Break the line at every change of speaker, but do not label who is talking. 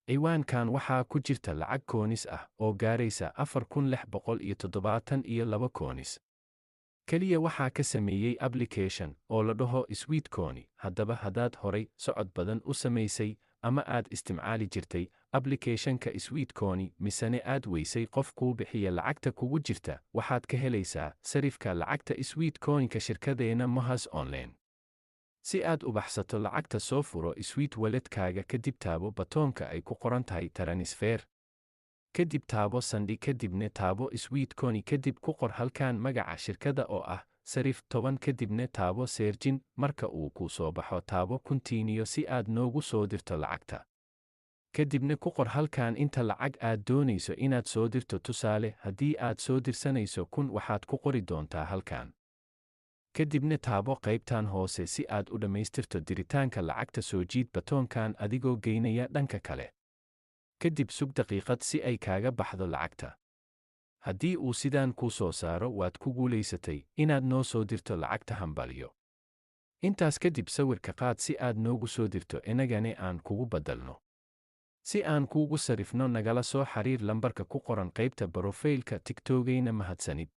Ciwaankan waxaa ku jirta lacag coins ah oo gaaraysa 4672 coins. Keliya waxaa ka sameeyey application oo la dhaho Sweatcoin. Haddaba haddaad horay socod badan u samaysay ama aad isticmaali jirtay applicationka Sweatcoin, misane aad weysay qof kuu bixiya lacagta kugu jirta, waxaad ka helaysaa sarifka lacagta Sweatcoinka shirkadeena Mohas Online. Si aad u baxsato lacagta, soo furo Sweat Walletkaaga, kadib taabo batoonka ay ku qoran tahay transfer, kadib taabo send, kadibne taabo Sweatcoin, kadib ku qor halkan magaca shirkadda oo ah sarif 10, kadibne taabo searching. Marka uu kuu soo baxo, taabo continue si aad noogu soo dirto lacagta. Kadibna ku qor halkan inta lacag aad doonayso inaad soo dirto. Tusaale, haddii aad soo dirsanayso 1000, waxaad ku qori doontaa halkan. Kadibna taabo qaybtan hoose si aad u dhammaystirto diritaanka lacagta. Soo jiid batoonkan adigoo geynaya dhanka kale, kadib sug daqiiqad si ay kaaga baxdo lacagta. Haddii uu sidaan kuu soo saaro, waad ku guulaysatay inaad noo soo dirto lacagta. Hambalyo! Intaas kadib sawirka qaad si aad noogu soo dirto, inagane aan kugu badalno si aan kuugu sarifno. Nagala soo xiriir lambarka ku qoran qaybta profileka TikTokeyna. Mahadsanid.